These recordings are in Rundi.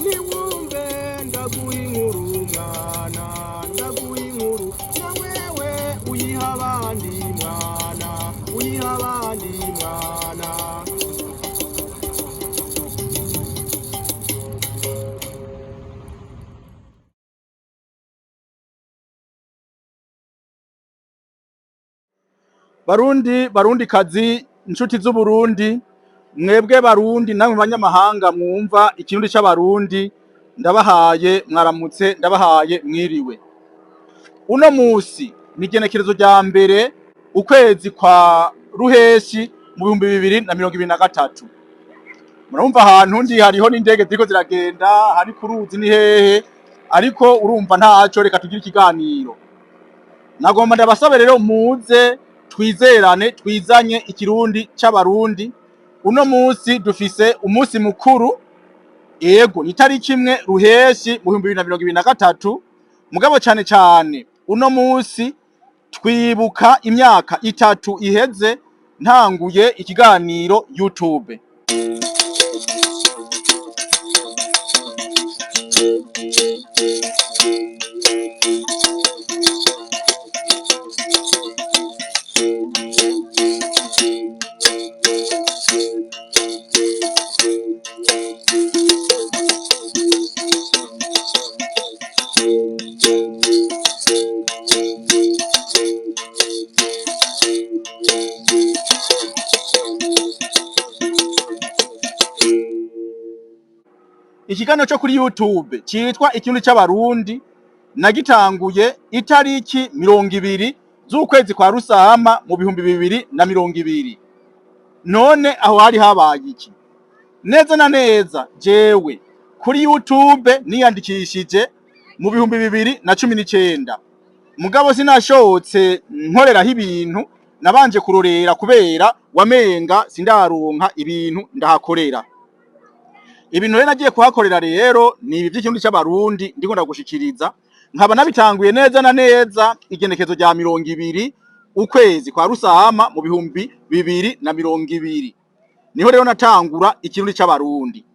Niwumve ndaguha inkuru mwana, ndaguha inkuru na wewe uyiha abandi mwana, uyiha abandi mwana. Barundi, barundi kazi, inshuti z'Uburundi, mwebwe barundi namwe banyamahanga mwumva ikirundi c'abarundi, ndabahaye mwaramutse, ndabahaye mwiriwe. Uno musi ni igenekerezo rya mbere ukwezi kwa ruheshi mu 2023. Murumva ahantu ndi hariho n'indege ziriko ziragenda, hari ku ruzi ni hehe, ariko urumva ntaco, reka tugire ikiganiro. Nagomba ndabasabe rero muze twizerane, twizanye ikirundi c'abarundi. Uno musi dufise umusi mukuru, ego ni itariki imwe ruheshi mu 2023, mugabo cane cane uno musi twibuka imyaka itatu iheze ntanguye ikiganiro YouTube. Ikiganiro co kuri YouTube citwa Ikirundi c'Abarundi nagitanguye itariki 20 z'ukwezi kwa Rusama mu 2020. None aho hari habaye iki? Neza na neza jewe kuri YouTube niyandikishije mu 2019, mugabo sinashotse nkoreraho ibintu, nabanje kurorera kubera wamenga sindaronka ibintu ndahakorera. Ibintu rero nagiye kuhakorera rero ni ibi vy'ikirundi c'abarundi ndiko ndagushikiriza, nkaba nabitanguye neza na neza igenekezo rya 20 ukwezi kwa Rusama mu 2020. Niho rero natangura ikirundi c'abarundi.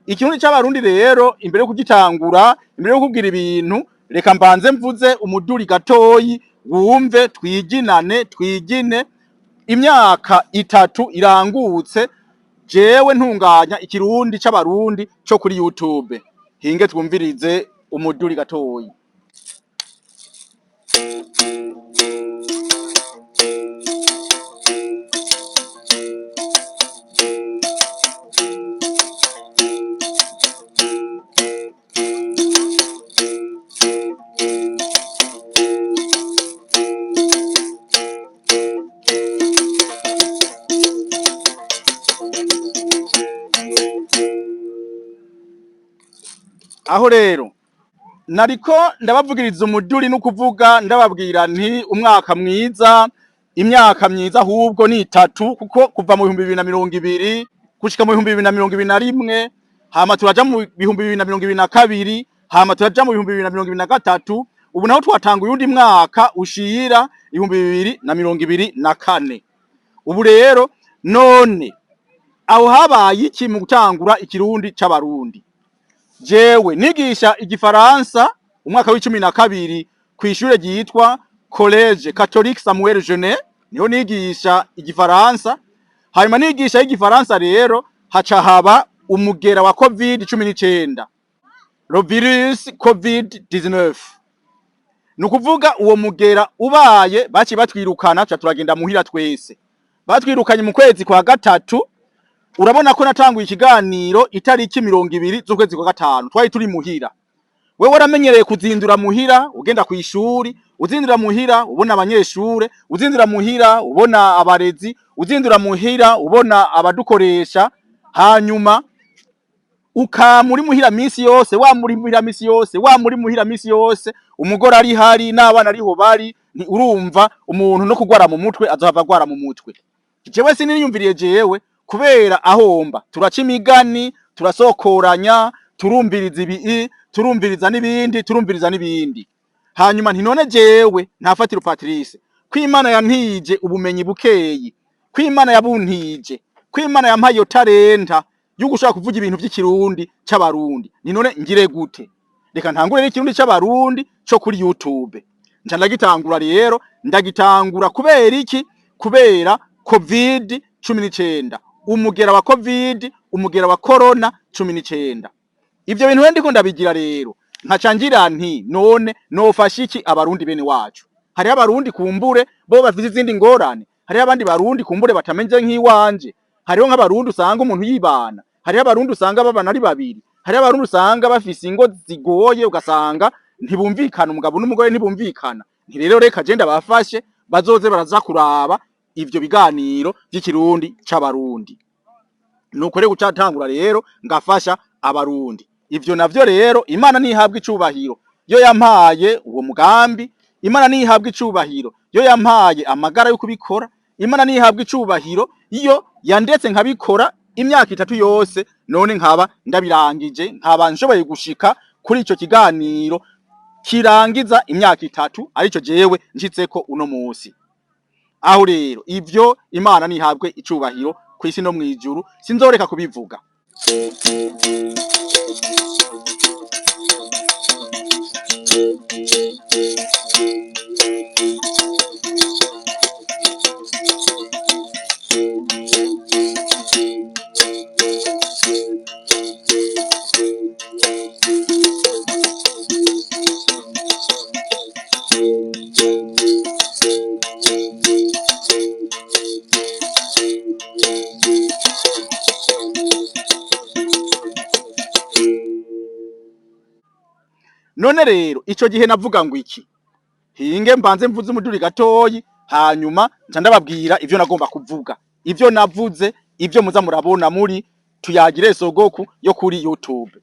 Ikirundi c'abarundi rero imbere yo kugitangura, imbere yo kubwira ibintu, reka mbanze mvuze umuduri gatoyi wumve, twiginane, twigine. Imyaka itatu irangutse jewe ntunganya ikirundi c'abarundi co kuri YouTube. Hinge twumvirize umuduri gatoyi. Aho rero nariko ndabavugiriza umuduri n'ukuvuga ndababwira nti umwaka mwiza, imyaka myiza ahubwo ni itatu, kuko kuva mu 2020 gushika mu 2021, hama turaja mu 2022, hama turaja mu 2023, ubu naho twatanguye uwundi mwaka ushira 2024. Ubu rero none aho habaye iki mu gutangura ikirundi c'abarundi? Jewe nigisha igifaransa umwaka w'icumi na kabiri kw'ishure ryitwa Collège Catholique Samuel Genet, niho nigisha igifaransa. Hanyuma nigisha igifaransa rero haca haba umugera wa covid cumi n'icenda, le virus covid 19. Ni ukuvuga uwo mugera ubaye baciye batwirukana, tuca turagenda muhira twese. Batwirukanye mu kwezi kwa gatatu. Urabona ko natanguye ikiganiro itariki 20 z'ukwezi kwa gatanu, twari turi muhira. Wewe waramenyereye kuzindura muhira ugenda kw'ishuri, uzindura muhira ubona abanyeshure, uzindura muhira ubona abarezi, uzindura muhira ubona abadukoresha, hanyuma ukamuri muhira misi yose, wa muri muhira misi yose, wa muri muhira misi yose, umugore ari hari n'abana ariho bari, ni urumva umuntu no kugwara mu mutwe azohava agwara mu mutwe. Jewe siniyumviriye jewe kubera ahomba turaca imigani, turasokoranya, turumviriza ibi, turumviriza n'ibindi, turumviriza n'ibindi. Hanyuma nti none jewe ntafatira Patrice, ko Imana yantije ubumenyi bukeyi, ko Imana yabuntije, ko Imana yampaye iyo talenta Yuko ushaka kuvuga ibintu vy'ikirundi c'abarundi. Ni none ngire gute? Reka ntangure n'ikirundi c'abarundi co kuri YouTube. Nca ndagitangura rero, ndagitangura kubera iki? Kubera COVID-19, umugera wa Covid, umugera wa corona 19. Ivyo bintu ndiko ndabigira rero, nkaca ngira nti none nofasha iki abarundi bene wacu? Hariho abarundi kumbure bo bafise izindi ngorane, hariho abandi barundi kumbure batamenze nk'iwanje, hariho nk'abarundi usanga umuntu yibana, hariho abarundi usanga babana ari babiri, hariho abarundi usanga bafise ingo zigoye, ugasanga ntibumvikana, umugabo n'umugore ntibumvikana. Nti rero reka je ndabafashe bazoze baraza kuraba ivyo biganiro vy'ikirundi c'abarundi. Nuko rero gucatangura rero ngafasha abarundi. Ivyo navyo rero Imana nihabwa icubahiro yo yampaye uwo mugambi, Imana nihabwa icubahiro yo yampaye amagara yo kubikora, Imana nihabwa icubahiro iyo yandetse nkabikora imyaka 3 yose, none nkaba ndabirangije, nkaba nshoboye gushika kuri ico kiganiro kirangiza imyaka 3, arico jewe nshitseko uno musi. Aho rero ivyo Imana nihabwe icubahiro kw'isi no mwijuru, sinzoreka kubivuga. None rero ico gihe navuga ngo iki? Hinge mbanze mvuze umuduri gatoyi, hanyuma nca ndababwira ivyo nagomba kuvuga, ivyo navuze, ivyo muza murabona muri Tuyagire Sogoku yo kuri YouTube.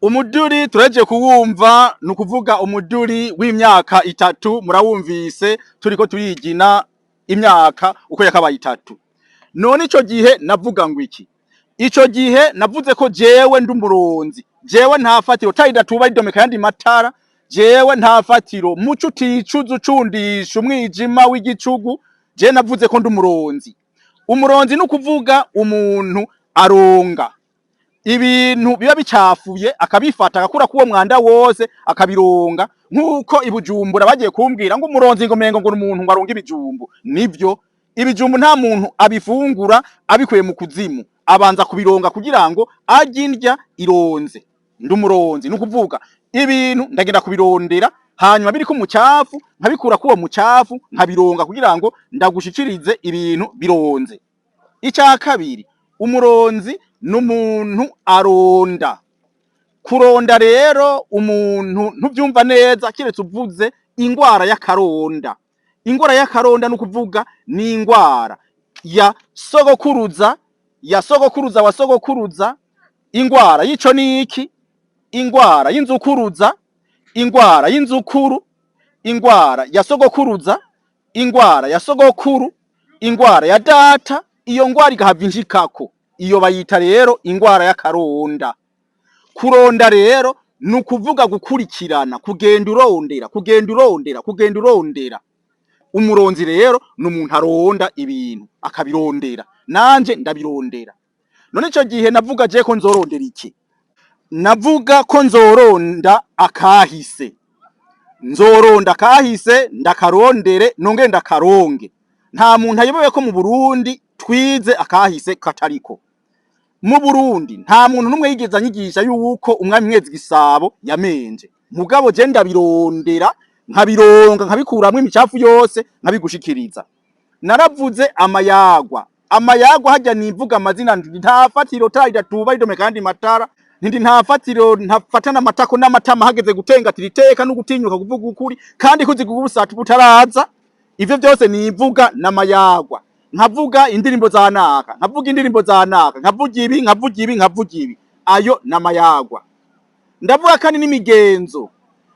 Umuduri turaje kuwumva, ni ukuvuga umuduri w'imyaka 3, murawumvise turiko turigina imyaka uko yakabaye 3. None ico gihe navuga ngo iki? Ico gihe navuze ko jewe ndi umuronzi, jewe nta fatiro tayidatuba idomeka yandi matara, jewe nta fatiro muco uticuza ucundisha umwijima w'igicugu, jewe navuze ko ndi umuronzi. Umuronzi ni ukuvuga umuntu aronga ibintu biba bicafuye akabifata agakura kuwo mwanda wose akabironga, nkuko ibujumbura bagiye kumbwira ngo umuronzi ngo mengo ngo umuntu ngo aronge ibijumbu. Nivyo, ibijumbu nta muntu abifungura abikuye mu kuzimu, abanza kubironga kugira ngo arye indya ironze. Ndi umuronzi, ni ukuvuga ibintu ndagenda kubirondera, hanyuma biriko umucafu nkabikura kuwo mucafu nkabironga kugira ngo ndagushikirize ibintu bironze. Ica kabiri, umuronzi n'umuntu aronda. Kuronda rero umuntu ntuvyumva neza kiretse uvuze ingwara y'akaronda. Ingwara y'akaronda n'ukuvuga ni ingwara ya sogokuruza, ya sogokuruza wa sogokuruza, ingwara y'ico niki, ingwara y'inzukuruza, ingwara y'inzukuru, ingwara ya sogokuruza, ingwara ya sogokuru, ingwara ya data. Iyo ngwara igahava inshikako, iyo bayita rero ingwara y'akaronda. Kuronda rero nukuvuga gukurikirana, kugenda urondera, kugenda urondera, kugenda urondera. Umuronzi rero ni umuntu aronda ibintu akabirondera, nanje ndabirondera. None ico gihe navuga je ko nzorondera iki? Navuga ko nzoronda akahise, nzoronda akahise ndakarondere nongere ndakaronge. Nta muntu ayobewe ko mu Burundi twize akahise katariko. Mu Burundi nta muntu numwe yigeze anyigisha yuko umwami Mwezi Gisabo yamenje, mugabo je ndabirondera Nkabironga, nkabikuramwo imicafu yose, nkabigushikiriza. Naravuze amayagwa. Amayagwa hajya nivuga amazina nta fatiro ta idatuba idome kandi matara nti nta fatiro ntafatana amatako n'amatama hageze gutengatira iteka no gutinyuka kuvuga ukuri kandi kuziga ubusatu butaraza. Ivyo byose nivuga n'amayagwa, nkavuga indirimbo za naka, nkavuga indirimbo za naka, nkavuga ibi, nkavuga ibi, nkavuga ibi. Ayo n'amayagwa. Ndavuga kandi n'imigenzo.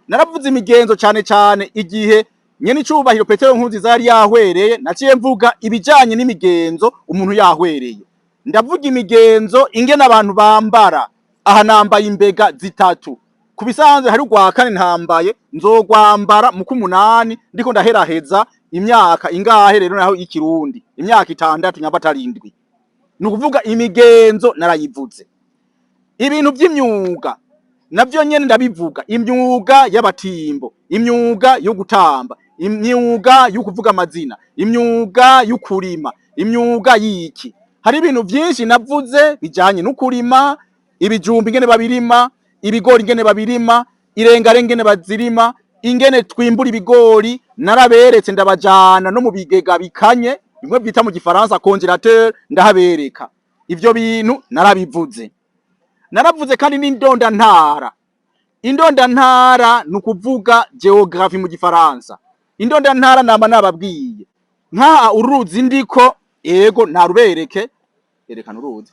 Naravuze imigenzo cyane cyane igihe nyene icubahiro Petero Nkurunziza yari yahwereye. Naciye mvuga ibijanye n'imigenzo umuntu yahwereye. Ndavuga imigenzo ingene abantu bambara. Aha nambaye imbega zitatu. Ku bisanzwe hari urwa kane ntambaye, nzogwambara mu kumunani ndiko ndaheraheza imyaka ingahe rero naho y'ikirundi, imyaka 6 nyamba atari 7. Ni ukuvuga imigenzo narayivuze. Ibintu by'imyuga navyo nyene ndabivuga: imyuga y'abatimbo, imyuga yo gutamba, imyuga yo kuvuga amazina, imyuga yo kurima, imyuga y'iki. Hari ibintu vyinshi navuze bijanye no kurima ibijumba, ingene babirima, ibigori ingene babirima, irengare ingene bazirima, ingene twimbura ibigori. Naraberetse, ndabajana no mu bigega bikanye, bimwe bita mu gifaransa congélateur, ndahabereka. Ivyo bintu narabivuze. Naravuze kandi n'indondantara. Indondantara ni ukuvuga géographie mu gifaransa. Indondantara nama nababwiye nkaha uruzi ndiko, ego narubereke, erekana uruzi.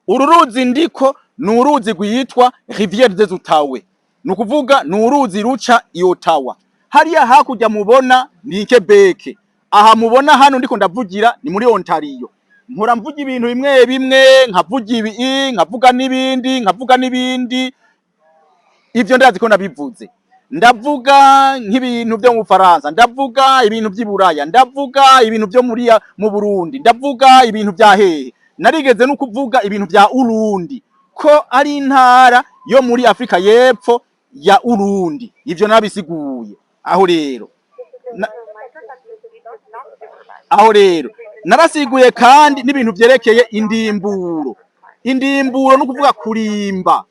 Uru ruzi ndiko ni uruzi rwitwa Rivière des Outaouais, ni ukuvuga ni uruzi ruca i Ottawa. Hariya hakurya mubona ni Quebec. Aha mubona hano ndiko ndavugira ni muri Ontario. Mpora mvuga ibintu bimwe bimwe, nkavuga ibi, nkavuga n'ibindi, nkavuga n'ibindi. Ivyo ndazi ko nabivuze. Ndavuga nk'ibintu vyo mu Bufaransa, ndavuga ibintu vy'i Buraya, ndavuga ibintu vyo muri mu Burundi, ndavuga ibintu vya hehe. Narigeze no kuvuga ibintu vya Urundi, ko ari intara yo muri Afrika y'Epfo ya Urundi. Ivyo nabisiguye. Aho rero narasiguye kandi n'ibintu vyerekeye indimburo. Indimburo no kuvuga kurimba.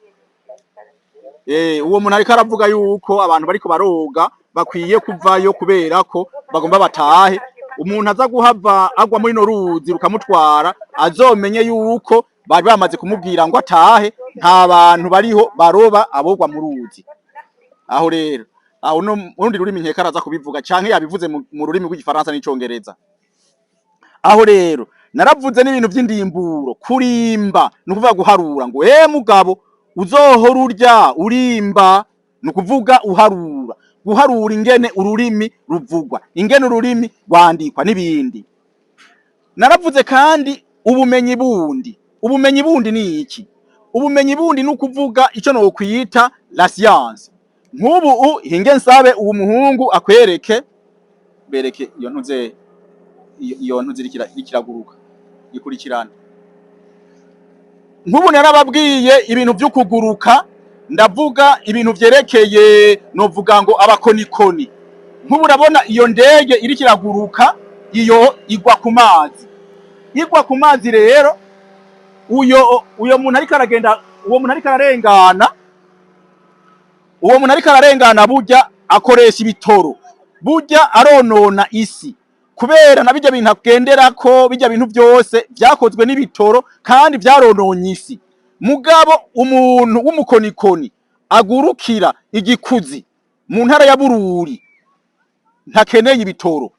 Uwo muntu ariko aravuga yuko abantu bariko baroga bakwiye kuvayo kubera ko bagomba batahe. Umuntu aza guhava agwa muri no ruzi rukamutwara, azomenye yuko bari bamaze kumubwira ngo atahe. Nta bantu bariho baroba abogwa mu ruzi. Aho rero aho no urundi rurimi nkeka araza kubivuga canke yabivuze mu rurimi rw'igifaransa n'icongereza. Aho rero naravuze n'ibintu vy'indimburo. Kurimba ni ukuvuga guharura, ngo mugabo uzohora urya urimba, ni ukuvuga uharura, guharura ingene ururimi ruvugwa, ingene ururimi rwandikwa n'ibindi. Naravuze kandi ubumenyi bundi. Ubumenyi bundi ni iki? Ubumenyi bundi ni ukuvuga ico nokwita la science. Nk'ubu hinge nsabe uwo muhungu akwereke, bereke iyo ntuze, iyo ntuze iriko iraguruka ikurikirana. Nk'ubu narababwiye ibintu vyo kuguruka, ndavuga ibintu vyerekeye novuga ngo abakonikoni. Nk'ubu urabona iyo ndege iriko iraguruka, iyo igwa ku mazi. Igwa ku mazi rero, uyo muntu ariko aragenda, uwo muntu ariko ararengana, uwo muntu ariko ararengana, burya akoresha ibitoro, burya aronona isi, kubera na bijya bintu agenderako, bijya bintu byose vyakozwe n'ibitoro kandi vyarononye isi. Mugabo umuntu w'umukonikoni agurukira igikuzi mu ntara ya Bururi ntakeneye ibitoro.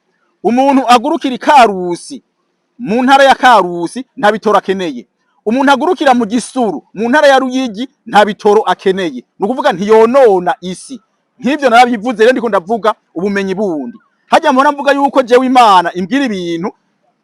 Umuntu agurukira ikarusi mu ntara ya Karusi nta bitoro akeneye. Umuntu agurukira mu Gisuru mu ntara ya Ruyigi nta bitoro akeneye. Ni ukuvuga ntiyonona isi. Nk'ivyo narabivuze. Rero ndiko ndavuga ubumenyi bundi. Hajya mpora mvuga yuko jewe Imana imbwira ibintu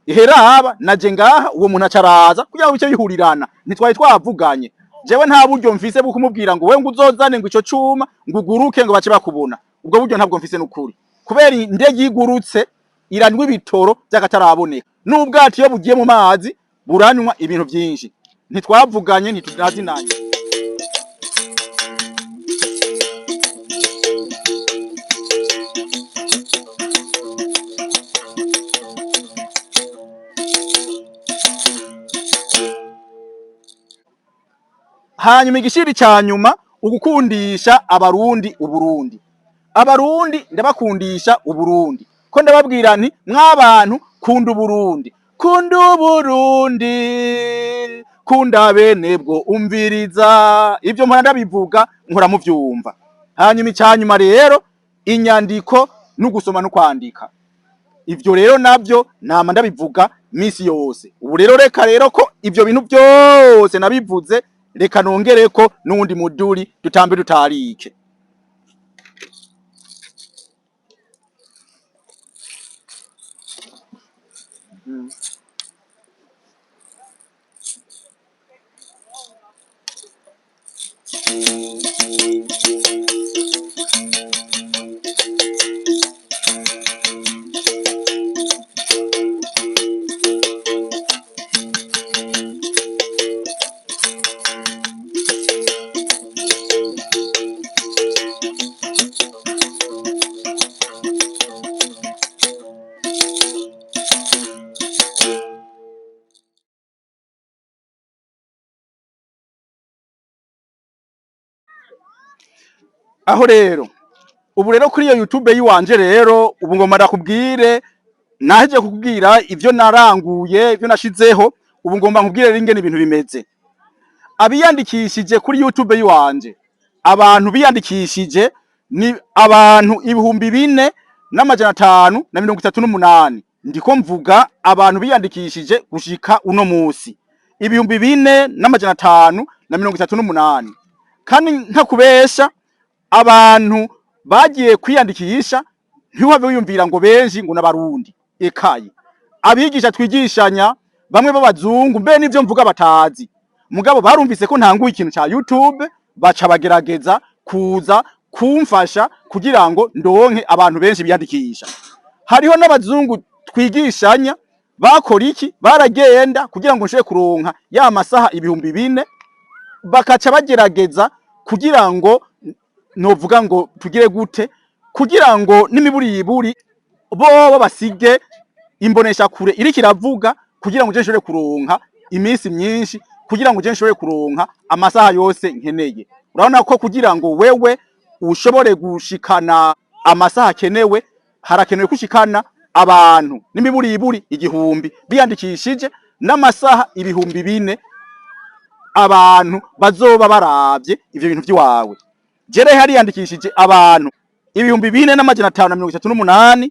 iheraba naje ngaha, uwo muntu acaraza kugira ngo bice bihurirana. Ntitwari twavuganye. Jewe nta buryo mfise bwo kumubwira ngo wewe ngo uzozane ngo ico cuma ngo uguruke ngo bace bakubona. Ubwo buryo ntabwo mfise n'ukuri, kubera indege igurutse iranywa ibitoro by'akataraboneka, n'ubwato iyo bugiye mu mazi buranywa ibintu vyinshi. Ntitwavuganye, ntitunazinanye. Hanyuma igishiri ca nyuma, ugukundisha abarundi Uburundi. Abarundi ndabakundisha Uburundi, ko ndababwira nti mwabantu, kunda Uburundi, kunda Uburundi, kunda bene bwo. Umviriza, ivyo mpora ndabivuga, nkora muvyumva. Hanyuma icanyuma rero, inyandiko no gusoma no kwandika, ivyo rero navyo nama ndabivuga misi yose. Ubu rero, reka rero ko ivyo bintu byose nabivuze, reka nongereko n'uwundi muduri, dutambe dutarike. Aho rero, ubu rero kuri iyo YouTube yiwanje rero, ubu ngoma ndakubwire, naheje kukubwira ivyo naranguye, ivyo nashizeho. Ubu ngomba nkubwire rero ingene ibintu bimeze. Abiyandikishije kuri YouTube yiwanje, abantu biyandikishije ni abantu 4538. Ndiko mvuga abantu biyandikishije gushika uno musi, 4538. Kandi ntakubesha, abantu bagiye kwiyandikisha, ntiwave wiyumvira ngo benshi ngo n'Abarundi. Ekaye, abigisha twigishanya bamwe b'abazungu, mbe n'ivyo mvuga batazi, mugabo barumvise ko ntanguye ikintu ca YouTube, baca bagerageza kuza kumfasha kugira ngo ndonke abantu benshi biyandikisha. Hariho n'abazungu twigishanya bakora iki? Baragenda kugira ngo nshobore kuronka ya masaha 4000, bakaca bagerageza kugira ngo, novuga ngo tugire gute, kugira ngo n'imiburiburi bobo basige imbonesha kure iriko iravuga, kugira ngo je nshobore kuronka iminsi myinshi, kugira ngo je nshobore kuronka amasaha yose nkeneye. Urabona ko kugira ngo wewe ushobore gushikana amasaha akenewe, harakenewe kushikana abantu n'imiburiburi 1000 biyandikishije n'amasaha 4000 abantu bazoba baravye ivyo bintu vy'iwawe. Jere hariyandikishije abantu 4538.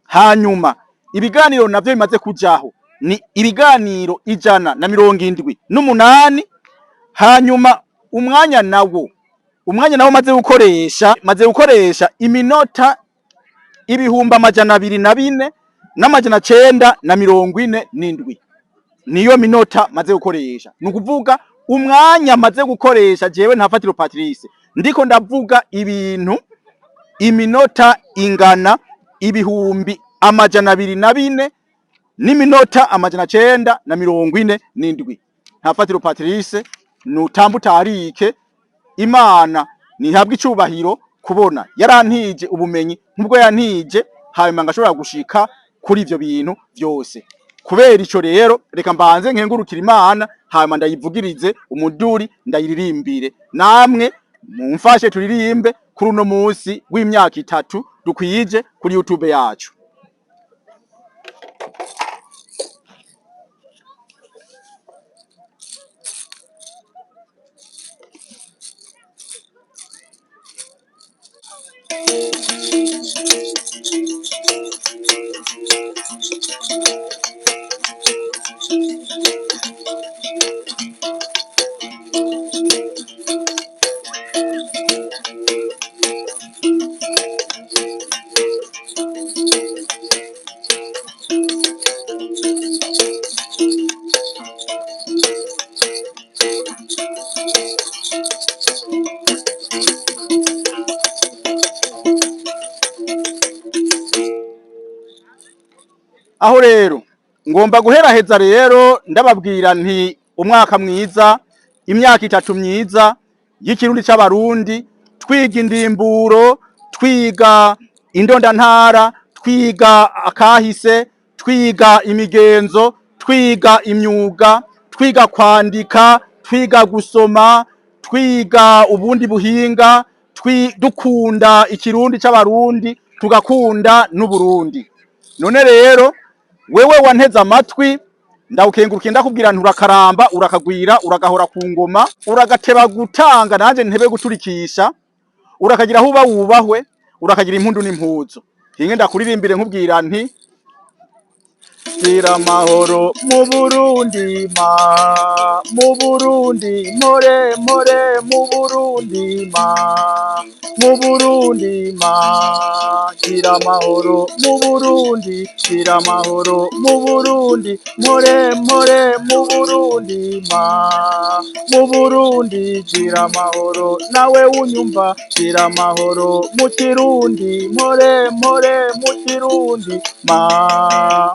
Hanyuma ibiganiro navyo bimaze kujaho ni ibiganiro 178. Hanyuma umwanya nawo maze gukoresha iminota 204,947, niyo minota maze gukoresha. Ni ukuvuga umwanya maze gukoresha jewe Ntafatiro Patrice ndiko ndavuga ibintu, iminota ingana 204,947. Ntafatiro Patrice, nutamba utarike. Imana ntihabwa icubahiro kubona yarantije ubumenyi nk'ubwo yantije, hanyuma ngashobora gushika kuri ivyo bintu vyose. Kubera ico rero, reka mbanze nkengurukira Imana, hanyuma ndayivugirize umuduri, ndayiririmbire. Namwe mumfashe turirimbe kuri uno munsi w'imyaka 3 dukwije kuri YouTube yacu. Aho rero ngomba guheraheza rero ndababwira nti umwaka mwiza, imyaka 3 myiza y'ikirundi c'Abarundi, twiga indimburo, twiga indondantara, twiga akahise, twiga imigenzo, twiga imyuga, twiga kwandika, twiga gusoma, twiga ubundi buhinga. dukunda ikirundi c'abarundi, tugakunda n'Uburundi. None rero wewe wanteze amatwi, ndawukengurukiye, ndakubwira nti urakaramba, urakagwira, uragahora ku ngoma, uragateba gutanga nanje ntebe guturikisha, urakagira aho uba wubahwe, urakagira impundu n'impuzu. Hinge ndakuririmbire nkubwira nti gira amahoro mu Burundi ma, mu Burundi more more, mu Burundi ma, mu Burundi ma, gira amahoro mu Burundi, gira amahoro mu Burundi, more more, mu Burundi ma, mu Burundi gira amahoro, nawe unyumva gira amahoro mu Kirundi, more more mu Kirundi ma.